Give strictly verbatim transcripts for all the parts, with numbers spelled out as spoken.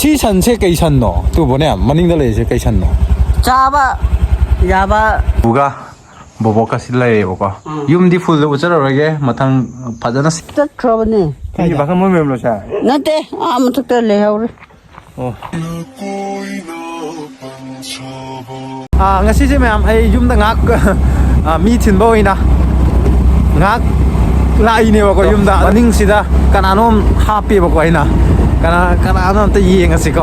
ꯁꯤ ꯁꯟꯁꯦ ꯀꯩ ꯁꯟꯅꯣ? ꯇꯨꯕꯣꯅꯦ, ꯃꯅꯤꯡꯗ ꯂꯩꯔꯤꯁꯦ ꯀꯩ ꯁꯟꯅꯣ? ꯆꯥꯕ ꯌꯥꯕ꯫ ꯕꯨꯒ ꯕꯣꯕꯣꯛꯀ ꯁꯤ ꯂꯩꯔꯦꯕꯀꯣ꯫ ꯎꯝ꯫ ꯌꯨꯝꯗꯤ ꯐꯨꯜꯗ ꯎꯠꯆꯔꯔꯣꯏꯒꯦ, ꯃꯊꯪ ꯐꯖꯅ ꯁꯤ-, ꯆꯠꯈ꯭ꯔꯕꯅꯦ꯫ ꯃꯤ ꯕꯥꯈꯟ ꯃꯣꯏ ꯃꯌꯥꯝ ꯂꯣꯏꯁꯦ? ꯅꯠꯇꯦ, ꯑꯥ ꯃꯊꯛꯇ ꯂꯩꯍꯧꯔꯦ꯫ ꯑꯣ꯫ ꯑꯥ, ꯉꯁꯤꯁꯦ ꯃꯌꯥꯝ ꯑꯩ ꯌꯨꯝꯗ ꯉꯥꯏꯍꯥꯛ, ꯑꯥ, ꯃꯤ ꯊꯤꯟꯕ ꯑꯣꯏꯅ ꯉꯥꯏꯍꯥꯛ ꯂꯥꯛꯏꯅꯦꯕꯀꯣ꯫ ꯌꯨꯝꯗ ꯃꯅꯤꯡꯁꯤꯗ ꯀꯅꯥꯅꯣꯝ ꯍꯥꯞꯄꯦꯕꯀꯣ꯫ ꯑꯩꯅ ꯀꯅꯥ, ꯀꯅꯥꯅꯣ ꯑꯝꯇ ꯌꯦꯡꯉꯁꯤꯀꯣ꯫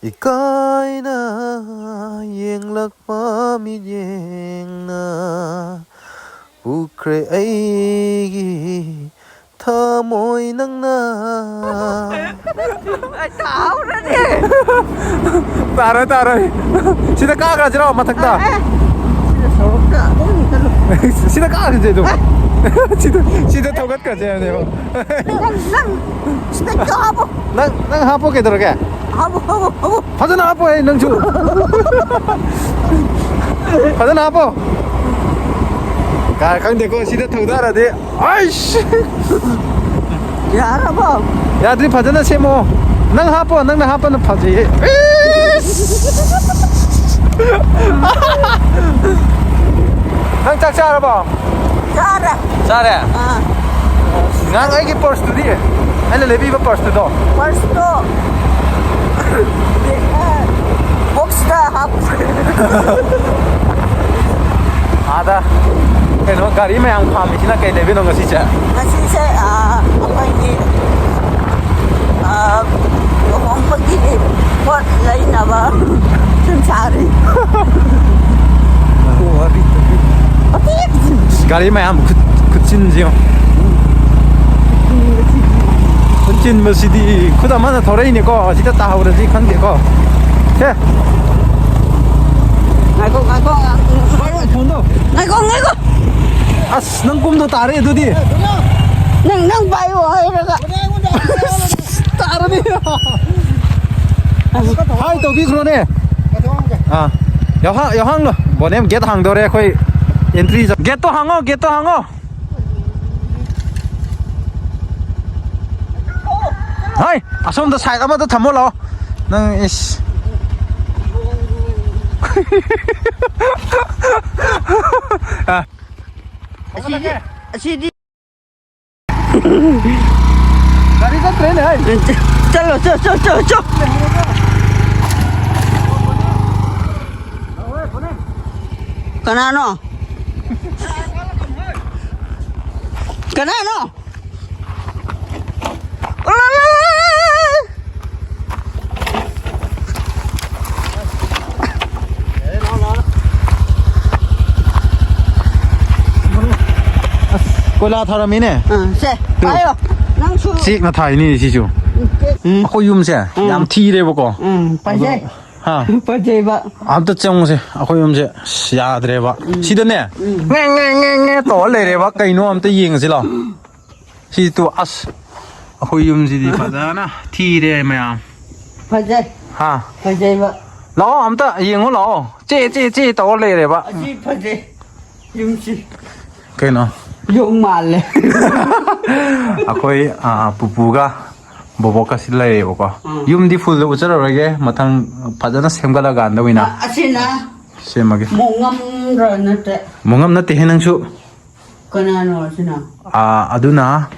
ꯏꯀꯥꯏꯅ ꯌꯦꯡꯂꯛꯄ ꯃꯤꯠꯌꯦꯡꯅ ꯄꯨꯈ꯭ꯔꯦ ꯑꯩꯒꯤ ꯊꯃꯣꯏ ꯅꯪꯅ꯫ ꯑꯩ ꯇꯥꯍꯧꯔꯅꯤ꯫ ꯇꯥꯔꯣꯏ, ꯇꯥꯔꯣꯏ꯫ ꯁꯤꯗ ꯀꯥꯈ꯭ꯔꯁꯤꯔꯣ, ꯃꯊꯛꯇ? ꯑꯦ, ꯑꯦ꯫ ꯁꯤꯗ ꯁꯣꯔꯣꯛꯇ ꯑꯗꯨꯝ ꯆꯠꯂꯨ꯫ ꯁꯤꯗ ꯀꯥꯈ꯭ꯔꯁꯦ ꯑꯗꯨꯝ꯫ ꯁꯤꯗ, ꯁꯤꯗ ꯊꯧꯒꯠꯈ꯭ꯔꯁꯦ ꯍꯥꯏꯕꯅꯦꯕ꯫ ꯅꯪ, ꯅꯪ, ꯁꯤꯗ ꯍꯥꯞꯄꯣ꯫ ꯅꯪ, ꯅꯪ ꯍꯥꯞꯄꯣ, ꯀꯩꯗꯧꯔꯒꯦ? ꯍꯥꯞꯄꯣ, ꯍꯥꯞꯄꯣ, ꯍꯥꯞꯄꯣ꯫ ꯐꯖꯅ ꯍꯥꯞꯄꯣ, ꯑꯩ ꯅꯪꯁꯨ꯫ ꯐꯖꯅ ꯍꯥꯞꯄꯣ꯫ ꯀꯥ-, ꯈꯪꯗꯦꯀꯣ, ꯁꯤꯗ ꯊꯧꯗꯥꯔꯗꯤ꯫ ꯑꯩꯁ! ꯌꯥꯔꯕꯣ? ꯌꯥꯗ꯭ꯔꯤ, ꯐꯖꯅ ꯁꯦꯝꯃꯣ꯫ ꯅꯪ ꯍꯥꯞꯄꯣ, ꯅꯪꯅ ꯍꯥꯞꯄꯅ ꯐꯖꯩꯌꯦ꯫ ꯏꯁ! ꯅꯪ ꯆꯥꯛ ꯆꯥꯔꯕꯣ? ꯆꯥꯔꯦ꯫ ꯆꯥꯔꯦ? ꯑꯥ꯫ ꯉꯔꯥꯡ ꯑꯩꯒꯤ ꯄꯔꯁꯇꯨꯗꯤ? ꯑꯩꯅ ꯂꯩꯕꯤꯕ ꯄꯔꯁꯇꯨꯗꯣ? ꯄꯔꯁꯇꯣ, ꯑ, ꯕꯣꯛꯁꯇ ꯍꯥꯞ-, ꯑꯥꯗ ꯀꯩꯅꯣ ꯒꯥꯔꯤ ꯃꯌꯥꯝ ꯈꯥꯝꯃꯤꯁꯤꯅ ꯀꯩ ꯂꯩꯕꯅꯣ ꯉꯁꯤꯁꯦ? ꯉꯁꯤꯁꯦ, ꯑ, ꯑꯩꯈꯣꯏꯒꯤ, ꯑ, ꯂꯨꯍꯣꯡꯕꯒꯤ ꯄꯣꯠ ꯂꯩꯅꯕ ꯁꯨꯝ ꯁꯥꯔꯤ꯫ ꯒꯥꯔꯤ ꯃꯌꯥꯝ ꯈꯨꯠ-, ꯈꯨꯠꯆꯤꯟꯁꯦ ꯌꯦꯡꯉꯣ꯫ ꯈꯨꯠꯆꯤꯟꯕꯁꯤꯗꯤ ꯈꯨꯠ ꯑꯃꯅ ꯊꯧꯔꯛꯏꯅꯦꯀꯣ, ꯑꯁꯤꯗ ꯇꯥꯍꯧꯔꯗꯤ ꯈꯪꯗꯦꯀꯣ꯫ ꯁꯦ꯫ ꯉꯥꯏꯈꯣ, ꯉꯥꯏꯈꯣ, ꯉꯥꯏꯈꯣ꯫ ꯄꯥꯏꯔꯣ ꯐꯣꯟꯗꯣ꯫ ꯉꯥꯏꯈꯣ, ꯉꯥꯏꯈꯣ꯫ ꯑꯁ, ꯅꯪ ꯀꯨꯝꯗꯣ ꯇꯥꯔꯦ ꯑꯗꯨꯗꯤ꯫ ꯅꯪ, ꯅꯪ ꯄꯥꯏꯌꯣ ꯍꯥꯏꯔꯒ꯫ ꯇꯥꯔꯅꯤ꯫ ꯍꯥꯏ ꯇꯧꯕꯤꯈ꯭ꯔꯣꯅꯦ꯫ ꯑꯥ, ꯌꯥꯎꯍꯥꯡ-, ꯌꯥꯎꯍꯥꯡꯂꯣ꯫ ꯕꯣꯅꯦꯝ, ꯒꯦꯠ ꯍꯥꯡꯗꯧꯔꯦ ꯑꯩꯈꯣꯏ꯫ ꯑꯦꯟꯇ꯭ꯔꯤ ꯆ-, ꯒꯦꯠꯇꯣ ꯍꯥꯡꯉꯣ, ꯒꯦꯠꯇꯣ ꯍꯥꯡꯉꯣ꯫ ꯍꯣꯏ, ꯑꯁꯣꯝꯗ ꯁꯥꯏꯠ ꯑꯃꯗ ꯊꯝꯃꯣ ꯂꯥꯛꯑꯣ꯫ ꯅꯪ ꯏꯁ꯫ ꯑ꯫ ꯑꯁꯤꯗꯤ, ꯑꯁꯤꯗꯤ꯫ ꯒꯥꯔꯤ ꯆꯠꯇ꯭ꯔꯦꯅꯦ, ꯍꯩ꯫ ꯆꯠꯂꯣ, ꯆꯠ, ꯆꯠ, ꯆꯠ, ꯆꯠ꯫ ꯀꯅꯥꯅꯣ? ꯀꯅꯥꯅꯣ? ꯑꯁ, ꯀꯣꯏꯂꯥ ꯊꯥꯔꯝꯃꯤꯅꯦ꯫ ꯑꯥ, ꯁꯦ, ꯄꯥꯏꯌꯣ꯫ ꯅꯪꯁꯨ꯫ ꯆꯦꯛꯅ ꯊꯥꯏꯅꯤ ꯁꯤꯁꯨ꯫ ꯎꯝ, ꯆꯦꯛ꯫ ꯎꯝ꯫ ꯑꯩꯈꯣꯏ ꯌꯨꯝꯁꯦ ꯎꯝ꯫ ꯌꯥꯝ ꯊꯤꯔꯦꯕꯀꯣ꯫ ꯎꯝ, ꯐꯖꯩ꯫ ꯍꯥ꯫ ꯐꯖꯩꯕ꯫ ꯑꯝꯇ ꯆꯪꯉꯨꯁꯦ꯫ ꯑꯩꯈꯣꯏ ꯌꯨꯝꯁꯦ ꯑꯁ ꯌꯥꯗ꯭ꯔꯦꯕ꯫ ꯎꯝ꯫ ꯁꯤꯗꯅꯦ꯫ ꯎꯝ꯫ ꯉꯦ, ꯉꯦ, ꯉꯦ, ꯉꯦ ꯇꯧꯔ ꯂꯩꯔꯦꯕ꯫ ꯀꯩꯅꯣ ꯑꯝꯇ ꯌꯦꯡꯉꯁꯤ ꯂꯥꯎ꯫ ꯁꯤ ꯇꯨ ꯑꯁ꯫ ꯑꯩꯈꯣꯏ ꯌꯨꯝꯁꯤꯗꯤ ꯐꯖꯅ ꯊꯤꯔꯦ ꯃꯌꯥꯝ꯫ ꯐꯖꯩ꯫ ꯍꯥ꯫ ꯐꯖꯩꯕ꯫ ꯂꯥꯛꯑꯣ ꯑꯝꯇ ꯌꯦꯡꯉꯨ ꯂꯥꯛꯑꯣ꯫ ꯆꯦ, ꯆꯦ, ꯆꯦ ꯇꯧꯔ ꯂꯩꯔꯦꯕ꯫ ꯑꯁꯤ ꯐꯖꯩ꯫ ꯌꯨꯝꯁꯤ꯫ ꯀꯩꯅꯣ? ꯌꯣꯡ ꯃꯥꯜꯂꯦ꯫ ꯑꯩꯈꯣꯏ, ꯑ, ꯄꯨꯄꯨꯒ ꯕꯣꯕꯣꯛꯀꯁꯤ ꯂꯩꯔꯦꯕꯀꯣ꯫ ꯎꯝ꯫ ꯌꯨꯝꯗꯤ ꯐꯨꯜꯗ ꯎꯠꯆꯔꯔꯣꯏꯒꯦ, ꯃꯊꯪ ꯐꯖꯅ ꯁꯦꯝꯒꯠꯂꯀꯥꯟꯗ ꯑꯣꯏꯅ ꯑ-, ꯑꯁꯤꯅ ꯁꯦꯝꯃꯒꯦ꯫ ꯃꯣꯉꯝꯔꯣ ꯅꯠꯇ꯭ꯔꯦ? ꯃꯣꯉꯝ ꯅꯠꯇꯦꯍꯦ ꯅꯪꯁꯨ꯫ ꯀꯅꯥꯅꯣ ꯑꯁꯤꯅ? ꯑ, ꯑꯗꯨꯅ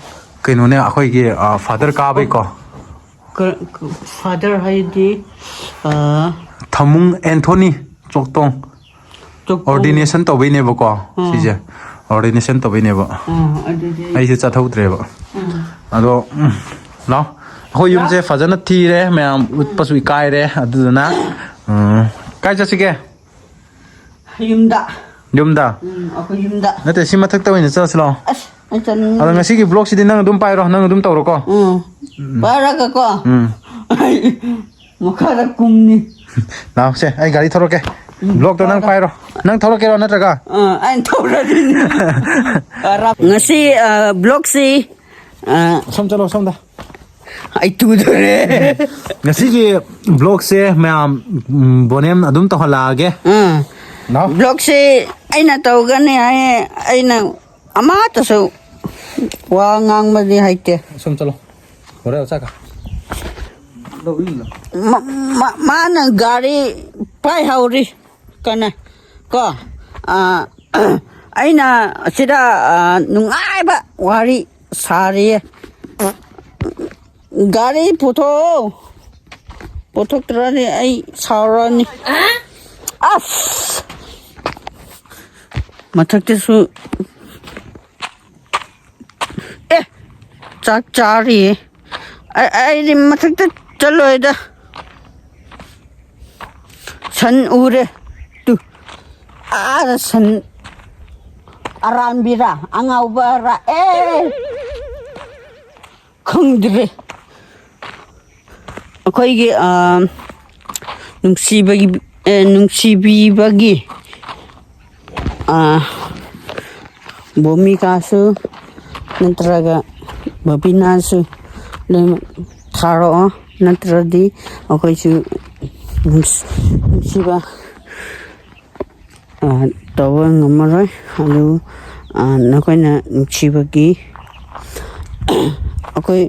ꯀꯩꯅꯣꯅꯦ, ꯑꯩꯈꯣꯏꯒꯤ, ꯑ, ꯐꯥꯗꯔ ꯀꯥꯕꯩꯀꯣ꯫ ꯀ-, ꯀ-, ꯐꯥꯗꯔ ꯍꯥꯏꯗꯤ, ꯑ, ꯊꯃꯨꯡ ꯑꯦꯟꯊꯣꯅꯤ ꯆꯣꯛꯇꯣꯡ꯫ ꯆꯣꯛꯇꯣꯡ꯫ ꯑꯣꯔꯗꯤꯅꯦꯁꯟ ꯇꯧꯕꯩꯅꯦꯕꯀꯣ, ꯎꯝ꯫ ꯁꯤꯁꯦ꯫ ꯑꯣꯔꯗꯤꯅꯦꯁꯟ ꯇꯧꯕꯩꯅꯦꯕ꯫ ꯎꯝ, ꯑꯗꯨꯗꯤ ꯑꯩꯁꯦ ꯆꯠꯊꯣꯛꯇ꯭ꯔꯦꯕ꯫ ꯎꯝ꯫ ꯑꯗꯣ, ꯎꯝ, ꯂꯥꯛꯑꯣ꯫ ꯑꯩꯈꯣꯏ ꯌꯨꯝꯁꯦ ꯐꯖꯅ ꯊꯤꯔꯦ, ꯃꯌꯥꯝ ꯎꯠꯄꯁꯨ ꯏꯀꯥꯏꯔꯦ꯫ ꯑꯗꯨꯗꯨꯅ, ꯎꯝ, ꯀꯥꯏ ꯆꯠꯁꯤꯒꯦ? ꯌꯨꯝꯗ꯫ ꯌꯨꯝꯗ? ꯎꯝ, ꯑꯩꯈꯣꯏ ꯌꯨꯝꯗ꯫ ꯅꯠꯇꯦ, ꯁꯤ ꯃꯊꯛꯇ ꯑꯣꯏꯅ ꯆꯠꯂꯁꯤ ꯂꯥꯛꯑꯣ꯫ ꯑꯁ, ꯑꯩ ꯆꯠꯅꯤꯡꯗꯦ꯫ ꯑꯗꯣ ꯉꯁꯤꯒꯤ ꯕ꯭ꯂꯣꯛꯁꯤꯗꯤ ꯅꯪ ꯑꯗꯨꯝ ꯄꯥꯏꯔꯣ, ꯅꯪ ꯑꯗꯨꯝ ꯇꯧꯔꯣꯀꯣ꯫ ꯎꯝ꯫ ꯎꯝ꯫ ꯄꯥꯏꯔꯒꯀꯣ꯫ ꯎꯝ꯫ ꯑꯩ ꯃꯈꯥꯗ ꯀꯨꯝꯅꯤ꯫ ꯂꯥꯛꯑꯣꯁꯦ, ꯑꯩ ꯒꯥꯔꯤ ꯊꯧꯔꯛꯀꯦ꯫ ꯎꯝ, ꯕ꯭ꯂꯣꯛꯇꯣ ꯅꯪ ꯊꯧꯔꯣ꯫ ꯄꯥꯏꯔꯣ꯫ ꯅꯪ ꯊꯧꯔꯛꯀꯦꯔꯣ ꯅꯠꯇ꯭ꯔꯒ? ꯑꯥ, ꯑꯩꯅ ꯊꯧꯔꯗꯤꯅꯦ꯫ ꯉꯁꯤ, ꯑ, ꯕ꯭ꯂꯣꯛꯁꯤ, ꯑ, ꯑꯁꯣꯝ ꯆꯠꯂꯣ, ꯑꯁꯣꯝꯗ꯫ ꯑꯩ ꯇꯨꯗꯣꯔꯦ꯫ ꯉꯁꯤꯒꯤ ꯕ꯭ꯂꯣꯛꯁꯦ ꯃꯌꯥꯝ, ꯎꯝ, ꯕꯣꯅꯦꯝ ꯑꯗꯨꯝ ꯇꯧꯍꯜꯂꯛꯑꯒꯦ꯫ ꯎꯝ꯫ ꯂꯥꯛꯑꯣ꯫ ꯕ꯭ꯂꯣꯛꯁꯦ ꯑꯩꯅ ꯇꯧꯒꯅꯤ ꯍꯥꯏꯌꯦ, ꯑꯩꯅ ꯑꯃꯠꯇꯁꯨ ꯋꯥ ꯉꯥꯡꯕꯗꯤ ꯍꯩꯇꯦ꯫ ꯁꯨꯝ ꯆꯠꯂꯣ꯫ ꯍꯣꯔꯦꯟ ꯆꯥꯛꯀ꯫ ꯃ- ꯃ- ꯃꯥꯅ ꯒꯥꯔꯤ ꯄꯥꯏꯍꯧꯔꯤ꯫ ꯀꯅꯥ ꯀꯣ? ꯑꯥ, ꯑꯩꯅ ꯁꯤꯗ, ꯑꯥ, ꯅꯨꯡꯉꯥꯏꯕ ꯋꯥꯔꯤ ꯁꯥꯔꯤꯌꯦ꯫ ꯒꯥꯔꯤ ꯄꯨꯊꯣꯛꯑꯣ꯫ ꯄꯨꯊꯣꯛꯇ꯭ꯔꯗꯤ ꯑꯩ ꯁꯥꯎꯔꯅꯤ꯫ ꯑꯁ! ꯃꯊꯛꯇꯁꯨ ꯑꯦ, ꯆꯥꯛ ꯆꯥꯔꯤꯌꯦ꯫ ꯑꯩ, ꯑꯩꯗꯤ ꯃꯊꯛꯇ ꯆꯠꯂꯣꯏꯗ꯫ ꯁꯟ ꯎꯔꯦ꯫ ꯇꯨ, ꯑꯥꯗ ꯁꯟ ꯑꯔꯥꯟꯕꯤꯔꯥ, ꯑꯉꯥꯎꯕꯔꯥ? ꯑꯦ! ꯈꯪꯗ꯭ꯔꯦ꯫ ꯑꯩꯈꯣꯏꯒꯤ, ꯑ, ꯅꯨꯡꯁꯤꯕꯒꯤ, ꯑ, ꯅꯨꯡꯁꯤꯕꯤꯕꯒꯤ, ꯑ, ꯚꯨꯃꯤꯀꯥꯁꯨ ꯅꯠꯇ꯭ꯔꯒ ꯕꯕꯤꯅꯥꯁꯨ ꯂꯣꯏꯅꯃꯛ ꯊꯥꯔꯛꯑꯣ, ꯅꯠꯇ꯭ꯔꯗꯤ ꯑꯩꯈꯣꯏꯁꯨ ꯅꯨꯡꯁ-, ꯅꯨꯡꯁꯤꯕ ꯑ, ꯇꯧꯕ ꯉꯝꯃꯔꯣꯏ꯫ ꯑꯗꯨ, ꯑ, ꯅꯈꯣꯏꯅ ꯅꯨꯡꯁꯤꯕꯒꯤ ꯑꯩꯈꯣꯏ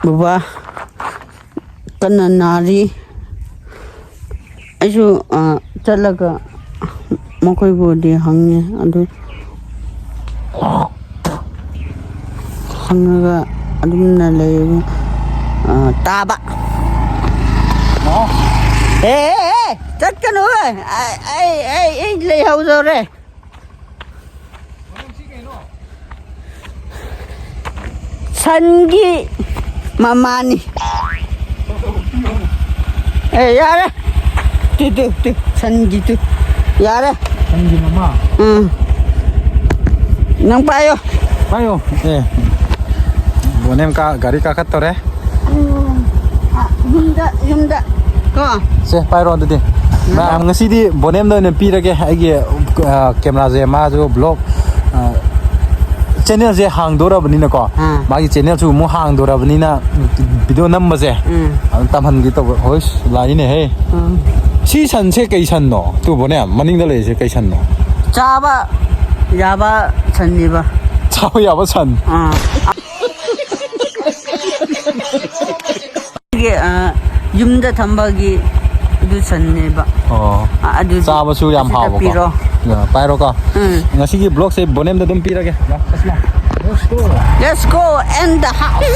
ꯕꯕꯥ ꯀꯟꯅ ꯅꯥꯔꯤ꯫ ꯑꯩꯁꯨ, ꯑ, ꯆꯠꯂꯒ ꯃꯈꯣꯏꯕꯨꯗꯤ ꯍꯪꯉꯦ꯫ ꯑꯗꯨ ꯍꯪꯉꯒ ꯑꯗꯨꯝꯅ ꯂꯩ, ꯑ, ꯇꯥꯕ꯫ ꯑꯦ, ꯑꯦ, ꯑꯦ, ꯆꯠꯀꯅꯨ꯫ ꯑꯩ, ꯑꯩ, ꯑꯩ, ꯑꯩ ꯂꯩꯍꯧꯗꯧꯔꯦ꯫ ꯁꯟꯒꯤ ꯃꯃꯥꯅꯤ꯫ ꯑꯦ, ꯌꯥꯔꯦ꯫ ꯇꯨ, ꯇꯨ, ꯇꯨ, ꯁꯟꯒꯤ ꯇꯨ꯫ ꯌꯥꯔꯦ꯫ ꯁꯟꯒꯤ ꯃꯃꯥ꯫ ꯎꯝ꯫ ꯅꯪ ꯄꯥꯏꯌꯣ꯫ ꯄꯥꯏꯌꯣ꯫ ꯑꯦ꯫ ꯕꯣꯅꯦꯝ ꯀꯥ-, ꯒꯥꯔꯤ ꯀꯥꯈꯠꯇꯧꯔꯦ꯫ ꯎꯝ꯫ ꯑ, ꯌꯨꯝꯗ, ꯌꯨꯝꯗ꯫ ꯀꯣ? ꯁꯦ, ꯄꯥꯏꯔꯣ ꯑꯗꯨꯗꯤ꯫ ꯎꯝ꯫ ꯃꯌꯥꯝ, ꯉꯁꯤꯗꯤ ꯕꯣꯅꯦꯝꯗ ꯑꯣꯏꯅ ꯄꯤꯔꯒꯦ꯫ ꯑꯩꯒꯤ, ꯑ, ꯀꯦꯃꯦꯔꯥꯁꯦ ꯃꯥꯁꯨ ꯕ꯭ꯂꯣꯛ, ꯑ, ꯆꯦꯅꯦꯜꯁꯦ ꯍꯥꯡꯗꯣꯔꯕꯅꯤꯅꯀꯣ, ꯑꯥ꯫ ꯃꯥꯒꯤ ꯆꯦꯅꯦꯜꯁꯨ ꯑꯃꯨꯛ ꯍꯥꯡꯗꯣꯔꯕꯅꯤꯅ ꯚꯤꯗꯤꯑꯣ ꯅꯝꯕꯁꯦ ꯎꯝ꯫ ꯑꯗꯨꯝ ꯇꯝꯍꯟꯒꯦ ꯇꯧꯕ꯫ ꯍꯣꯏ, ꯂꯥꯛꯏꯅꯦꯍꯦ꯫ ꯎꯝ꯫ ꯁꯤ ꯁꯟꯁꯦ ꯀꯩ ꯁꯟꯅꯣ? ꯇꯨꯕꯣꯅꯦ, ꯃꯅꯤꯡꯗ ꯂꯩꯔꯤꯁꯦ ꯀꯩ ꯁꯟꯅꯣ? ꯆꯥꯕ ꯌꯥꯕ ꯁꯟꯅꯤꯕ꯫ ꯆꯥꯕ ꯌꯥꯕ ꯁꯟ? ꯑꯥ꯫ ꯌꯨꯝꯗ ꯊꯝꯕꯒꯤ ꯑꯗꯨ ꯁꯟꯅꯦꯕ꯫ ꯑꯣ꯫ ꯑ, ꯑꯗꯨꯗꯤ ꯆꯥꯕꯁꯨ ꯌꯥꯝ ꯁꯤꯗ ꯍꯥꯎꯕꯀꯣ꯫ ꯄꯤꯔꯣ꯫ ꯌꯥ, ꯄꯥꯏꯔꯣꯀꯣ꯫ ꯎꯝ꯫ ꯉꯁꯤꯒꯤ vlogꯁꯦ ꯕꯣꯅꯦꯝꯗ ꯑꯗꯨꯝ ꯄꯤꯔꯒꯦ꯫ ꯂꯥꯛꯑꯣ, ꯂꯥꯛꯑꯣ꯫ Let's go꯫ Let's go and the house꯫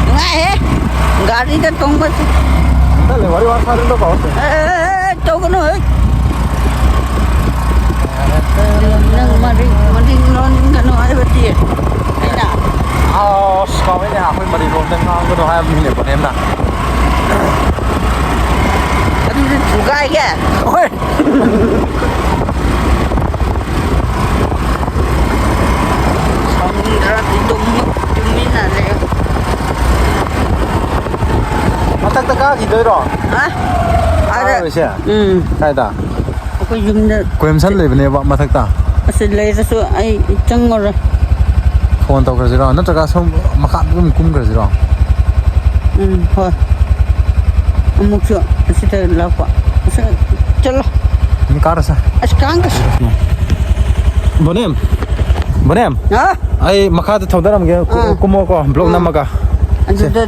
ꯅꯨꯡꯉꯥꯏꯍꯦ, ꯒꯥꯔꯤꯗ ꯇꯣꯡꯕꯁꯦ꯫ ꯗꯜꯂꯦ, ꯋꯥꯔꯤ ꯋꯥ ꯁꯥꯗꯅ ꯇꯧ꯫ ꯑꯦ, ꯑꯦ, ꯑꯦ, ꯑꯦ, ꯇꯧꯒꯅꯨ, ꯍꯦ꯫ ꯅꯪ ꯃꯔꯤꯡ, ꯃꯔꯤꯡ ꯂꯣꯟꯒꯅꯨ ꯍꯥꯏꯕꯗꯤ ꯑꯩꯅ꯫ ꯑꯁ, ꯀꯥꯎꯋꯦꯅꯦ, ꯑꯩꯈꯣꯏ ꯃꯔꯤꯡ ꯂꯣꯟꯗ ꯉꯥꯡꯒꯅꯨ ꯍꯥꯏꯕꯅꯤꯅꯦ, ꯕꯣꯅꯦꯝꯅ꯫ ꯑꯗꯨꯗꯤ ꯊꯨꯒꯥꯏꯒꯦ꯫ ꯍꯣꯏ꯫ ꯁꯥꯎꯅꯤꯡꯗ꯭ꯔꯗꯤ ꯇꯨꯝ-, ꯇꯨꯃꯤꯟꯅ ꯂꯩꯌꯨ꯫ ꯃꯊꯛꯇ ꯀꯥꯈꯤꯗꯣꯏꯔꯣ? ꯍꯥ? ꯑꯥꯗ꯫ ꯀꯥꯔꯣꯏꯁꯦ? ꯎꯝ꯫ ꯀꯥꯏꯗ? ꯑꯩꯈꯣꯏ ꯌꯨꯝꯗ꯫ ꯀꯣꯏꯝꯁꯟ ꯂꯩꯕꯅꯦꯕ ꯃꯊꯛꯇ꯫ ꯑꯁꯤ ꯂꯩꯔꯁꯨ ꯑꯩ ꯆꯪꯉꯔꯣꯏ꯫ ꯐꯣꯟ ꯇꯧꯈ꯭ꯔꯁꯤꯔꯣ? ꯅꯠꯇ꯭ꯔꯒ ꯁꯣꯝ ꯃꯈꯥꯗ ꯑꯗꯨꯝ ꯀꯨꯝꯈ꯭ꯔꯁꯤꯔꯣ? ꯎꯝ, ꯍꯣꯏ꯫ ꯑꯃꯨꯛꯁꯨ ꯑꯁꯤꯗ ꯂꯥꯛꯄ꯫ ꯑꯁ, ꯆꯠꯂꯣ꯫ ꯑꯗꯨꯝ ꯀꯥꯔꯁꯦ꯫ ꯑꯁ, ꯀꯥꯡꯒ꯫ ꯕꯣꯅꯦꯝ, ꯕꯣꯅꯦꯝ, ꯍꯥ? ꯑꯩ ꯃꯈꯥꯗ ꯊꯧꯗꯔꯝꯒꯦ꯫ ꯀꯨ-, ꯑꯥ꯫ ꯀꯨꯝꯃꯣꯀꯣ, vlog ꯑꯥ꯫ ꯅꯝꯃꯒ꯫ ꯑꯗꯨꯗ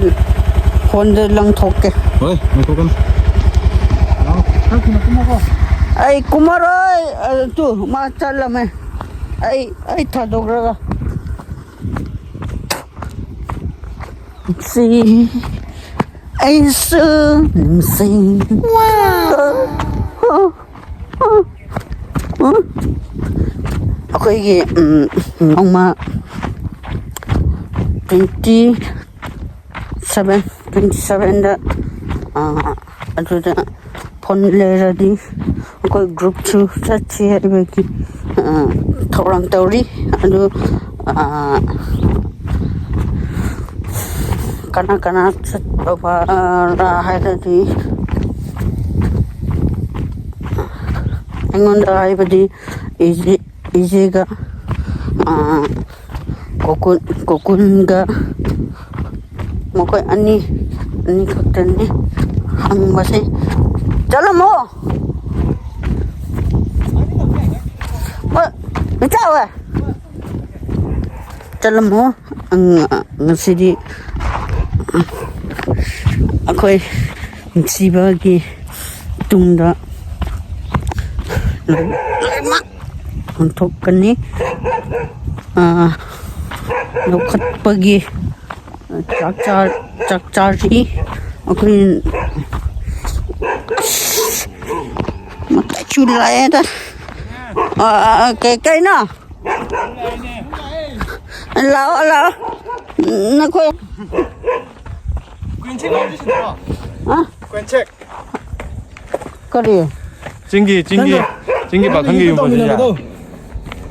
ꯐꯣꯟꯗ ꯂꯪꯊꯣꯛꯀꯦ꯫ ꯍꯣꯏ, ꯂꯪꯊꯣꯛꯀꯅꯤ꯫ ꯂꯥꯛꯑꯣ, ꯈꯔ ꯊꯨꯅ ꯀꯨꯝꯃꯣꯀꯣ꯫ ꯑꯩ ꯀꯨꯝꯃꯔꯣꯏ, ꯑꯗꯨ ꯃꯥ ꯆꯠꯂꯝꯃꯦ꯫ ꯑꯩ, ꯑꯩ ꯊꯥꯗꯣꯛꯈ꯭ꯔꯒ꯫ ꯁꯤ ꯑꯩꯁꯨ ꯅꯨꯡꯁꯤ꯫ ꯑꯩꯈꯣꯏꯒꯤ, ꯎꯝ, ꯅꯣꯡꯃ twenty seven, twenty sevenꯗ, ꯑ, ꯑꯗꯨꯗ ꯐꯣꯟ ꯂꯩꯔꯗꯤ ꯑꯩꯈꯣꯏ groupꯁꯨ ꯆꯠꯁꯤ ꯍꯥꯏꯕꯒꯤ, ꯑ, ꯊꯧꯔꯥꯡ ꯇꯧꯔꯤ꯫ ꯑꯗꯨ, ꯑ, ꯀꯅꯥ ꯀꯅꯥ ꯆꯠꯇꯧꯕ, ꯑ, ꯍꯥꯏꯔꯗꯤ ꯑꯩꯉꯣꯟꯗ ꯍꯥꯏꯕꯗꯤ ꯏꯆꯦ, ꯏꯆꯦꯒ, ꯑ, ꯀꯣꯀꯨꯟ, ꯀꯣꯀꯨꯟꯒ ꯃꯈꯣꯏ ꯑꯅꯤ, ꯑꯅꯤ ꯈꯛꯇꯅꯤ ꯍꯪꯕꯁꯦ꯫ ꯆꯠꯂꯝꯃꯣ꯫ ꯍꯣꯏ, ꯏꯆꯥ ꯍꯣꯏ꯫ ꯆꯠꯂꯝꯃꯣ꯫ ꯑꯪ, ꯉꯁꯤꯗꯤ ꯑꯩꯈꯣꯏ ꯁꯤꯕꯒꯤ ꯇꯨꯡꯗ ꯂꯣꯏꯅꯃꯛ ꯑꯣꯟꯊꯣꯛꯀꯅꯤ꯫ ꯑꯥ, ꯂꯧꯈꯠꯄꯒꯤ ꯆꯥꯛ ꯆꯥ-, ꯆꯥꯛ ꯆꯥꯁꯤ꯫ ꯑꯩꯈꯣꯏ ꯃꯇꯥꯏꯁꯨ ꯂꯥꯛꯑꯦꯗ꯫ ꯑꯥ, ꯀꯩ, ꯀꯩꯅꯣ? ꯂꯥꯛꯑꯣ, ꯂꯥꯛꯑꯣ꯫ ꯅꯈꯣꯏ꯫ ꯀ꯭ꯋꯤꯟꯁꯦꯛ ꯍꯥꯏꯕꯁꯤꯗꯔꯣ? ꯑ? ꯀ꯭ꯋꯤꯟꯁꯦꯛ꯫ ꯀꯔꯤ? ꯆꯤꯡꯒꯤ, ꯆꯤꯡꯒꯤ, ꯅꯪꯅ ꯆꯤꯡꯒꯤ ꯄꯥꯈꯪꯒꯤ ꯌꯨꯝ ꯄꯥꯟꯕꯁꯦ꯫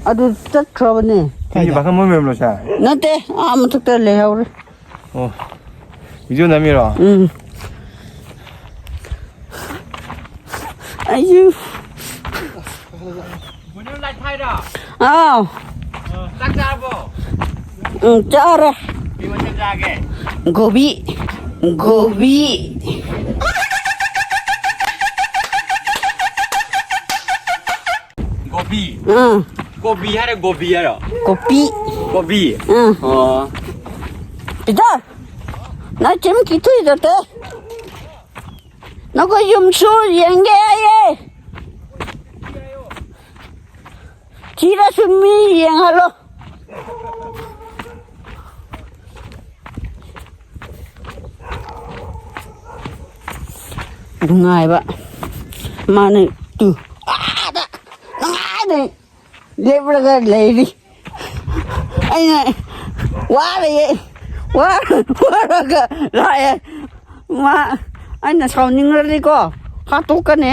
ꯑꯗꯨ ꯆꯠꯈ꯭ꯔꯕꯅꯦ꯫ ꯆꯤꯡꯒꯤ ꯄꯥꯈꯪ ꯃꯣꯏ ꯃꯌꯨꯝꯂꯣ ꯁꯦ? ꯅꯠꯇꯦ, ꯑꯥ ꯃꯊꯛꯇ ꯂꯩꯍꯧꯔꯦ꯫ ꯑꯣ꯫ ꯚꯤꯗꯤꯑꯣ ꯅꯝꯃꯤꯔꯣ? ꯎꯝ꯫ ꯑꯩꯁꯨ꯫ ꯃꯨꯅꯨ ꯂꯥꯏꯠ ꯊꯥꯏꯔꯣ? ꯑꯥꯎ꯫ ꯑꯣ, ꯆꯥꯛ ꯆꯥꯔꯕꯣ? ꯎꯝ, ꯆꯥꯔꯦ꯫ ꯀꯩ ꯃꯊꯦꯜ ꯆꯥꯒꯦ? ꯒꯣꯕꯤ꯫ ꯒꯣꯕꯤ꯫ ꯒꯣꯕꯤ꯫ ꯑꯥ꯫ ꯀꯣꯕꯤ ꯍꯥꯏꯔ ꯒꯣꯕꯤ ꯍꯥꯏꯔꯣ? ꯀꯣꯄꯤ꯫ ꯀꯣꯕꯤ꯫ ꯑꯥ꯫ ꯑꯣ꯫ ꯄꯤꯇꯔ, ꯅꯪ ꯆꯤꯝ ꯀꯤꯊꯨꯏꯗ ꯇꯦ꯫ ꯅꯈꯣꯏ ꯌꯨꯝꯁꯨ ꯌꯦꯡꯒꯦ ꯍꯥꯏꯌꯦ꯫ ꯊꯤꯔꯁꯨ ꯃꯤ ꯌꯦꯡꯍꯜꯂꯣ꯫ ꯅꯨꯡꯉꯥꯏꯕ꯫ ꯃꯥꯅ ꯇꯨ ꯑꯥꯗ ꯅꯨꯡꯉꯥꯏꯅ ꯂꯦꯞꯂꯒ ꯂꯩꯔꯤ꯫ ꯑꯩꯅ ꯋꯥꯔꯦ, ꯋꯥ-, ꯋꯥꯔꯒ ꯂꯥꯛꯑꯦ꯫ ꯃꯥ, ꯑꯩꯅ ꯁꯥꯎꯅꯤꯡꯉꯗꯤꯀꯣ, ꯍꯥꯠꯇꯣꯛꯀꯅꯤ꯫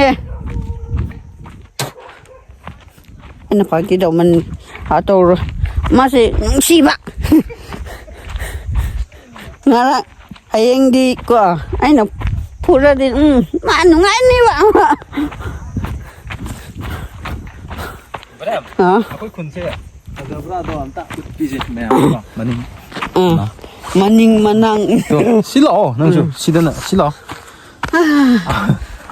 ꯑꯩꯅ ꯐꯥꯒꯤ ꯇꯧꯃꯟ-, ꯍꯥꯠꯇꯧꯔꯣꯏ꯫ ꯃꯥꯁꯦ ꯅꯨꯡꯁꯤꯕ꯫ ꯉꯔꯥꯡ, ꯍꯌꯦꯡꯗꯤ ꯀꯣ, ꯑꯩꯅ ꯐꯨꯔꯗꯤ, ꯎꯝ, ꯃꯥ ꯅꯨꯡꯉꯥꯏꯅꯤꯕ꯫ ꯕ꯭ꯔꯦꯝ, ꯑꯥ? ꯑꯩꯈꯣꯏ ꯈꯨꯟꯁꯦ ꯐꯖꯕ꯭ꯔꯥꯗꯣ ꯑꯝꯇ ꯎꯠꯄꯤꯁꯦ ꯃꯌꯥꯝ ꯀꯣ, ꯃꯅꯤꯡ꯫ ꯎꯝ꯫ ꯃꯅꯤꯡ ꯃꯅꯥꯡ꯫ ꯇꯣ, ꯁꯤ ꯂꯥꯛꯑꯣ, ꯅꯪꯁꯨ꯫ ꯎꯝ꯫ ꯁꯤꯗꯅ, ꯁꯤ ꯂꯥꯛꯑꯣ꯫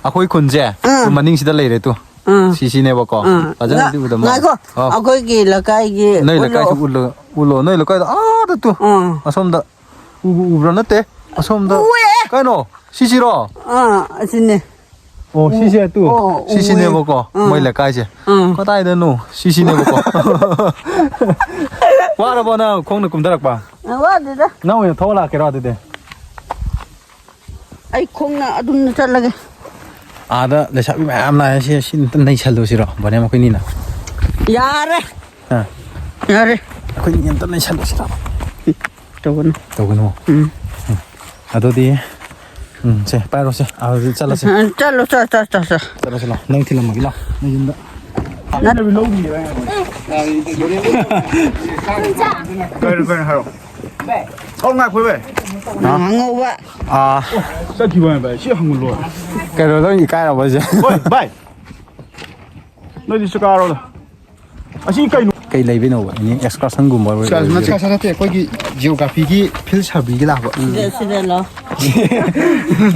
ꯑꯩꯈꯣꯏ ꯈꯨꯟꯁꯦ, ꯑꯥ꯫ ꯃꯅꯤꯡꯁꯤꯗ ꯂꯩꯔꯦ ꯇꯨ꯫ ꯑꯥ꯫ ꯁꯤꯁꯤꯅꯦꯕꯀꯣ꯫ ꯑꯥ꯫ ꯐꯖꯅꯗꯤ ꯉ-, ꯎꯗ ꯃꯥꯜꯂꯦ꯫ ꯉꯥꯏꯈꯣ, ꯑꯥꯎ꯫ ꯑꯩꯈꯣꯏꯒꯤ ꯂꯩꯀꯥꯏꯒꯤ ꯅꯣꯏ ꯎꯠꯂꯣ꯫ ꯂꯩꯀꯥꯏꯁꯨ ꯎꯠꯂꯣ, ꯎꯠꯂꯣ꯫ ꯅꯣꯏ ꯂꯩꯀꯥꯏꯗ ꯑꯥꯗ ꯇꯨ꯫ ꯑꯥ꯫ ꯑꯁꯣꯝꯗ ꯎꯕ ꯎꯕ꯭ꯔꯥ? ꯅꯠꯇꯦ꯫ ꯑꯁꯣꯝꯗ꯫ ꯎꯋꯦ꯫ ꯀꯩꯅꯣ? ꯁꯤꯁꯤꯔꯣ? ꯑꯥ, ꯑꯁꯤꯅꯦ꯫ ꯑꯣ, ꯁꯤꯁꯦ ꯇꯨ꯫ ꯑꯣ, ꯎꯋꯦ꯫ ꯁꯤꯁꯤꯅꯦꯕꯀꯣ, ꯑꯥ꯫ ꯃꯣꯏ ꯂꯩꯀꯥꯏꯁꯦ꯫ ꯑꯥ꯫ ꯀꯗꯥꯏꯗꯅꯣ? ꯁꯤꯁꯤꯅꯦꯕꯀꯣ꯫ ꯋꯥꯔꯕꯣ ꯅꯪ ꯈꯣꯡꯅ ꯀꯨꯝꯊꯔꯛꯄ? ꯑ, ꯋꯥꯗꯦꯗ꯫ ꯅꯪ ꯑꯣꯏꯅ ꯊꯧꯕ ꯂꯥꯛꯀꯦꯔꯣ ꯑꯗꯨꯗꯤ? ꯑꯩ ꯈꯣꯡꯅ ꯑꯗꯨꯝ ꯆꯠꯂꯒꯦ꯫ ꯑꯥꯗ ꯂꯩꯁꯥꯕꯤ ꯃꯌꯥꯝ ꯂꯥꯛꯑꯦ, ꯁꯤ, ꯁꯤ ꯑꯝꯇ ꯅꯩꯁꯜꯂꯨꯁꯤꯔꯣ, ꯕꯣꯅꯦ, ꯑꯩꯈꯣꯏꯅꯤꯅ? ꯌꯥꯔꯦ꯫ ꯑꯥ꯫ ꯌꯥꯔꯦ꯫ ꯑꯩꯈꯣꯏꯅꯤ ꯑꯝꯇ ꯅꯩꯁꯜꯂꯨꯁꯤꯔꯣ? ꯇꯧꯒꯅꯨ꯫ ꯇꯧꯒꯅꯨ? ꯎꯝ꯫ ꯎꯝ꯫ ꯑꯗꯨꯗꯤ, ꯎꯝ, ꯁꯦ, ꯄꯥꯏꯔꯣ, ꯁꯦ꯫ ꯑꯗꯨꯗꯤ ꯆꯠꯂꯁꯦ꯫ ꯑ, ꯆꯠꯂꯣ, ꯆꯠ, ꯆꯠ, ꯆꯠ, ꯆꯠ꯫ ꯆꯠꯂꯣ, ꯆꯠꯂꯣ꯫ ꯅꯪ ꯊꯤꯜꯂꯝꯃꯒꯦ, ꯂꯥꯎ꯫ ꯅꯪ ꯌꯨꯝꯗ꯫ ꯅꯠ- ꯀꯩꯅꯣ, ꯀꯩꯅꯣ ꯍꯥꯏꯔꯣ꯫ ꯑꯧ, ꯉꯥꯏꯈꯣ, ꯚꯥꯏ꯫ ꯅꯪ ꯑꯉꯧꯕ꯫ ꯑꯥ꯫ ꯆꯠꯈꯤꯕ ꯚꯥꯏ, ꯁꯤ ꯍꯪꯉꯨ ꯂꯣꯏꯔꯦ꯫ ꯀꯩꯅꯣ, ꯅꯪ ꯏꯀꯥꯏꯔꯕꯣ ꯍꯥꯏꯁꯦ? ꯍꯣꯏ, ꯚꯥꯏ꯫ ꯅꯣꯏꯗꯤ ꯆꯥꯛ ꯆꯥꯔꯣꯗ꯫ ꯑꯁꯤ ꯀꯩꯅꯣ? ꯀꯩ ꯂꯩꯕꯩꯅꯣꯕ? ꯑꯦꯅꯤ excursionꯒꯨꯝꯕ ꯑꯣꯏ-, ꯆꯥꯛ ꯅꯠꯇꯦ, ꯆꯥꯛ ꯅꯠꯇꯦ, ꯑꯩꯈꯣꯏꯒꯤ geographyꯒꯤ field surveyꯒꯤ ꯂꯥꯛꯄ꯫ ꯎꯝ꯫ ꯁꯤꯗ, ꯁꯤꯗ ꯂꯥꯎ꯫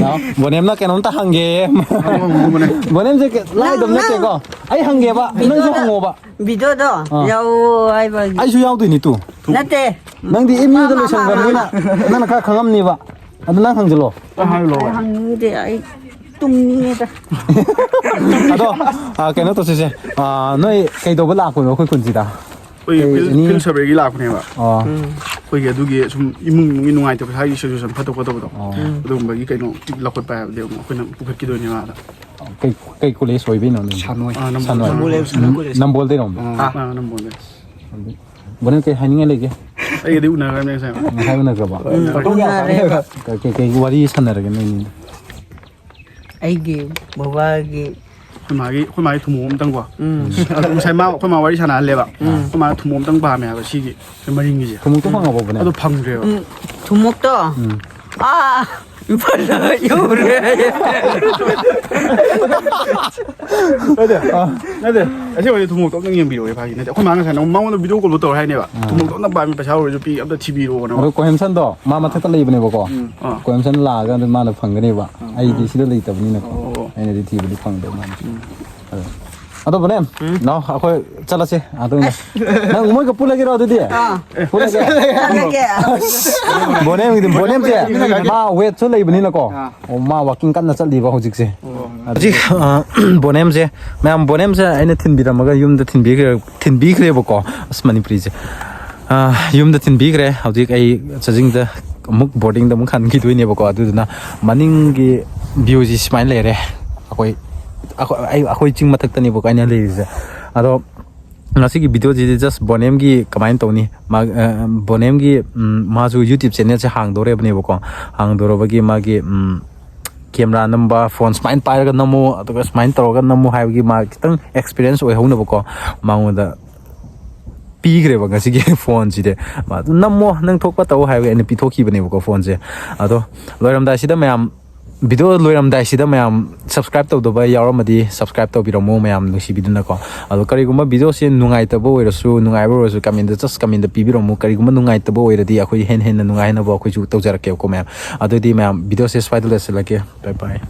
ꯂꯥꯎ꯫ ꯕꯣꯅꯦꯝꯅ ꯀꯩꯅꯣꯝꯇ ꯍꯪꯒꯦ꯫ ꯍꯪꯉꯣ, ꯍꯪꯉꯣ, ꯕꯣꯅꯦꯝ꯫ ꯕꯣꯅꯦꯝꯁꯦ ꯀ-, ꯂꯥꯏꯗꯧ ꯅꯪ, ꯅꯠꯇꯦꯀꯣ꯫ ꯅꯪ ꯑꯩ ꯍꯪꯒꯦꯕ, ꯅꯪꯁꯨ videoꯗ, ꯍꯪꯉꯣꯕ꯫ Videoꯗꯣ ꯑꯥ꯫ ꯌꯥꯎꯑꯣ ꯍꯥꯏꯕꯒꯤ꯫ ꯑꯩꯁꯨ ꯌꯥꯎꯗꯣꯏꯅꯤ ꯇꯨ꯫ ꯅꯠꯇꯦ꯫ ꯅꯪꯗꯤ MUꯗ ꯃꯥ, ꯃꯥ, ꯂꯣꯏꯁꯟꯈ꯭ꯔꯕꯅꯤꯅ ꯃꯥ, ꯃꯥ꯫ ꯅꯪꯅ ꯈꯔ ꯈꯪꯉꯝꯅꯤꯕ꯫ ꯑꯗꯨ ꯅꯪ ꯍꯪꯖꯤꯜꯂꯣ꯫ ꯑꯩ ꯍꯪꯅꯤꯡꯗꯦ, ꯑꯩ ꯇꯨꯝꯅꯤꯡꯉꯦꯗ꯫ ꯑꯗꯣ, ꯑ, ꯀꯩꯅꯣ ꯇꯧꯁꯤꯁꯦ, ꯑ, ꯅꯣꯏ ꯀꯩꯗꯧꯕ ꯂꯥꯛꯄꯅꯣ ꯑꯩꯈꯣꯏ ꯈꯨꯟꯁꯤꯗ? ꯑꯩꯈꯣꯏ ꯀꯩ field, ꯑꯦꯅꯤ? Field surveyꯒꯤ ꯂꯥꯛꯄꯅꯦꯕ꯫ ꯑꯣ꯫ ꯎꯝ꯫ ꯑꯩꯈꯣꯏꯒꯤ ꯑꯗꯨꯒꯤ ꯁꯨꯝ ꯏꯃꯨꯡ ꯃꯅꯨꯡꯒꯤ ꯅꯨꯡꯉꯥꯏꯇꯕ, ꯏꯁꯥꯒꯤ situation ꯐꯠꯇꯕ ꯈꯣꯠꯇꯕꯗꯣ, ꯑꯣ꯫ ꯎꯝ꯫ ꯑꯗꯨꯒꯨꯝꯕꯒꯤ ꯀꯩꯅꯣ ꯂꯧꯈꯠꯄ ꯍꯥꯏꯕꯗꯤ ꯑꯃꯨꯛ ꯑꯩꯈꯣꯏꯅ ꯄꯨꯈꯠꯈꯤꯗꯣꯏꯅꯦꯕ ꯑꯥꯗ꯫ ꯀꯩ, ꯀꯩ ꯀꯣꯂꯦꯖ ꯑꯣꯏꯕꯩꯅꯣ ꯅꯣꯏ? ꯁꯥꯟꯅꯣꯏ꯫ ꯑꯥ, ꯅꯝꯕꯣꯜ꯫ ꯁꯥꯟꯅꯣꯏ꯫ ꯅꯝꯕꯣꯜ ꯂꯩꯕ ꯁꯥꯟꯅꯣꯏ ꯀꯣꯂꯦꯖ꯫ ꯅꯝꯕꯣꯜꯗꯩꯔꯣ? ꯑꯥ꯫ ꯑꯥ, ꯅꯝꯕꯣꯜꯗꯩ꯫ ꯕꯣꯅꯦ, ꯀꯩ ꯍꯥꯏꯅꯤꯡꯉꯥꯏ ꯂꯩꯒꯦ? ꯑꯩꯒꯗꯤ ꯎꯅꯈ꯭ꯔꯕꯅꯦ ꯉꯁꯥꯏ꯫ ꯉꯁꯥꯏ ꯎꯅꯈ꯭ꯔꯕ? ꯎꯝ, ꯎꯅꯔꯦꯕ꯫ ꯀꯩ, ꯀꯩ, ꯀꯩ ꯋꯥꯔꯤ ꯁꯥꯟꯅꯔꯒꯦ ꯅꯣꯏꯅꯤꯗꯣ? ꯑꯩꯒꯤ ꯕꯕꯥꯒꯤ ꯑꯩꯈꯣꯏ ꯃꯥꯒꯤ, ꯑꯩꯈꯣꯏ ꯃꯥꯒꯤ ꯊꯨꯝꯃꯣꯛ ꯑꯝꯇꯪꯀꯣ꯫ ꯎꯝ꯫ ꯑꯗꯣ ꯉꯁꯥꯏ ꯃꯥ, ꯑꯩꯈꯣꯏ ꯃꯥ ꯋꯥꯔꯤ ꯁꯥꯟꯅꯍꯜꯂꯦꯕ꯫ ꯎꯝ꯫ ꯑꯩꯈꯣꯏ ꯃꯥꯅ ꯊꯨꯝꯃꯣꯛ ꯑꯝꯇꯪ ꯄꯥꯝꯃꯦ ꯍꯥꯏꯕ ꯁꯤꯒꯤ ꯃꯔꯤꯡꯒꯤꯁꯦ꯫ ꯊꯨꯝꯃꯣꯛꯇꯣ ꯐꯪꯉꯕꯣ, ꯕꯣꯅꯦ? ꯑꯗꯣ ꯐꯪꯗ꯭ꯔꯦꯕ꯫ ꯎꯝ, ꯊꯨꯝꯃꯣꯛꯇꯣ? ꯎꯝ꯫ ꯑꯥ, ꯏꯝꯐꯥꯜꯗ ꯌꯧꯔꯦ꯫ ꯅꯠꯇꯦ, ꯑꯥ꯫ ꯅꯠꯇꯦ, ꯑꯁꯦꯡꯕꯩꯗꯤ ꯊꯨꯝꯃꯣꯛꯇꯣ ꯑꯝꯇꯪ ꯌꯦꯡꯕꯤꯔꯛꯑꯣ, ꯐꯥꯒꯤ ꯅꯠꯇꯦ꯫ ꯑꯩꯈꯣꯏ ꯃꯥ ꯉꯁꯥꯏ ꯅꯪ ꯃꯉꯣꯟꯗ video call ꯇꯧꯔ ꯍꯥꯏꯅꯦꯕ꯫ ꯑꯥ꯫ ꯊꯨꯝꯃꯣꯛꯇꯣ ꯑꯝꯇ ꯄꯥꯝꯃꯤ, ꯄꯩꯁꯥ ꯑꯣꯏꯔꯁꯨ ꯄꯤ, ꯑꯝꯇ ꯊꯤꯕꯤꯔꯛꯑꯣꯅ꯫ ꯑꯗꯣ ꯀꯣꯍꯦꯝꯁꯟꯗꯣ ꯃꯥ ꯃꯊꯛꯇ ꯂꯩꯕꯅꯦꯕꯀꯣ꯫ ꯎꯝ꯫ ꯑꯥ꯫ ꯀꯣꯍꯦꯝꯁꯟ ꯂꯥꯛꯑꯒ ꯑꯗꯨꯝ ꯃꯥꯅ ꯐꯪꯒꯅꯦꯕ꯫ ꯑꯥ꯫ ꯑꯩꯗꯤ ꯁꯤꯗ ꯂꯩꯇꯕꯅꯤꯅꯀꯣ꯫ ꯑꯣ꯫ ꯑꯩꯅꯗꯤ ꯊꯤꯕꯗꯤ ꯐꯪꯗꯕ ꯃꯥꯅ꯫ ꯎꯝ꯫ ꯑꯗꯣ ꯑꯗꯣ ꯕꯣꯅꯦꯝ, ꯅꯥꯎ, ꯑꯩꯈꯣꯏ ꯆꯠꯂꯁꯦ꯫ ꯑꯗꯨ ꯅꯪ ꯃꯣꯏꯒ ꯄꯨꯜꯂꯒꯦꯔꯣ ꯑꯗꯨꯗꯤ? ꯄꯨꯜꯂꯒꯦ꯫ ꯆꯠꯂꯒꯦ꯫ ꯕꯣꯅꯦꯝꯒꯤꯗꯤ, ꯕꯣꯅꯦꯝꯁꯦ ꯃꯥ ꯋꯦꯠꯁꯨ ꯂꯩꯕꯅꯤꯅꯀꯣ꯫ ꯑꯣ, ꯃꯥ ꯋꯥꯀꯤꯡ ꯀꯟꯅ ꯆꯠꯂꯤꯕ ꯍꯧꯖꯤꯛꯁꯦ꯫ ꯍꯧꯖꯤꯛ, ꯑ, ꯕꯣꯅꯦꯝꯁꯦ, ꯃꯌꯥꯝ, ꯕꯣꯅꯦꯝꯁꯦ ꯑꯩꯅ ꯊꯤꯟꯕꯤꯔꯝꯃꯒ ꯌꯨꯝꯗ ꯊꯤꯟꯕꯤꯈ꯭ꯔꯦ, ꯊꯤꯟꯕꯤꯈ꯭ꯔꯦꯕꯀꯣ꯫ ꯑꯁ, ꯃꯅꯤꯄꯨꯔꯤꯁꯦ꯫ ꯑ, ꯌꯨꯝꯗ ꯊꯤꯟꯕꯤꯈ꯭ꯔꯦ꯫ ꯍꯧꯖꯤꯛ ꯑꯩ ꯆꯥꯖꯤꯡꯗ ꯑꯃꯨꯛ ꯕꯣꯔꯗꯤꯡꯗ ꯑꯃꯨꯛ ꯍꯟꯈꯤꯗꯣꯏꯅꯦꯕꯀꯣ꯫ ꯑꯗꯨꯗꯨꯅ ꯃꯅꯤꯡꯒꯤ ꯚ꯭ꯌꯨꯁꯤ ꯁꯨꯃꯥꯏꯅ ꯂꯩꯔꯦ꯫ ꯑꯩꯈꯣꯏ, ꯑꯩꯈꯣꯏ, ꯑꯩ, ꯑꯩꯈꯣꯏ ꯆꯤꯡ ꯃꯊꯛꯇꯅꯦꯕꯀꯣ ꯑꯩꯅ ꯂꯩꯔꯤꯁꯦ꯫ ꯑꯗꯣ ꯉꯁꯤꯒꯤ ꯚꯤꯗꯤꯑꯣꯁꯤꯗꯤ just ꯕꯣꯅꯦꯝꯒꯤ, ꯀꯃꯥꯏꯅ ꯇꯧꯅꯤ, ꯃꯥ, ꯑ, ꯕꯣꯅꯦꯝꯒꯤ, ꯎꯝ, ꯃꯥꯁꯨ YouTube ꯆꯦꯅꯦꯜꯁꯦ ꯍꯥꯡꯗꯣꯔꯦꯕꯅꯦꯕꯀꯣ꯫ ꯍꯥꯡꯗꯣꯔꯕꯒꯤ ꯃꯥꯒꯤ, ꯎꯝ, ꯀꯦꯃꯦꯔꯥ ꯅꯝꯕ, ꯐꯣꯟ ꯁꯨꯃꯥꯏꯅ ꯄꯥꯏꯔꯒ ꯅꯝꯃꯨ, ꯑꯗꯨꯒ ꯁꯨꯃꯥꯏꯅ ꯇꯧꯔꯒ ꯅꯝꯃꯨ ꯍꯥꯏꯕꯒꯤ ꯃꯥ ꯈꯤꯇꯪ ꯑꯦꯛꯁꯄꯤꯔꯤꯌꯦꯟꯁ ꯑꯣꯏꯍꯧꯅꯕꯀꯣ, ꯃꯉꯣꯟꯗ ꯄꯤꯈ꯭ꯔꯦꯕ ꯉꯁꯤꯒꯤ ꯐꯣꯟꯁꯤꯗꯤ꯫ ꯃꯥ ꯑꯗꯨꯝ ꯅꯝꯃꯣ, ꯅꯪ ꯊꯣꯛꯄ ꯇꯧ ꯍꯥꯏꯕꯒꯤ ꯑꯩꯅ ꯄꯤꯊꯣꯛꯈꯤꯕꯅꯦꯕꯀꯣ ꯐꯣꯟꯁꯦ꯫ ꯑꯗꯣ ꯂꯣꯏꯔꯝꯗꯥꯏꯁꯤꯗ ꯃꯌꯥꯝ, ꯚꯤꯗꯤꯑꯣ ꯂꯣꯏꯔꯝꯗꯥꯏꯁꯤꯗ ꯃꯌꯥꯝ subscribe ꯇꯧꯗꯕ ꯌꯥꯎꯔꯝꯃꯗꯤ subscribe ꯇꯧꯕꯤꯔꯝꯃꯣ ꯃꯌꯥꯝ ꯅꯨꯡꯁꯤꯕꯤꯗꯨꯅꯀꯣ꯫ ꯑꯗꯣ ꯀꯔꯤꯒꯨꯝꯕ ꯚꯤꯗꯤꯑꯣꯁꯦ ꯅꯨꯡꯉꯥꯏꯇꯕ ꯑꯣꯏꯔꯁꯨ, ꯅꯨꯡꯉꯥꯏꯕ ꯑꯣꯏꯔꯁꯨ, comment just comment ꯄꯤꯕꯤꯔꯝꯃꯣ꯫ ꯀꯔꯤꯒꯨꯝꯕ ꯅꯨꯡꯉꯥꯏꯇꯕ ꯑꯣꯏꯔꯗꯤ ꯑꯩꯈꯣꯏ ꯍꯦꯟꯅ ꯍꯦꯟꯅ ꯅꯨꯡꯉꯥꯏꯅꯕ ꯑꯩꯈꯣꯏꯁꯨ ꯇꯧꯖꯔꯛꯀꯦꯕꯀꯣ ꯃꯌꯥꯝ꯫ ꯑꯗꯨꯗꯤ ꯃꯌꯥꯝ, ꯚꯤꯗꯤꯑꯣꯁꯦ ꯁ꯭ꯋꯥꯏꯗ ꯂꯣꯏꯁꯤꯜꯂꯒꯦ꯫ Bye bye꯫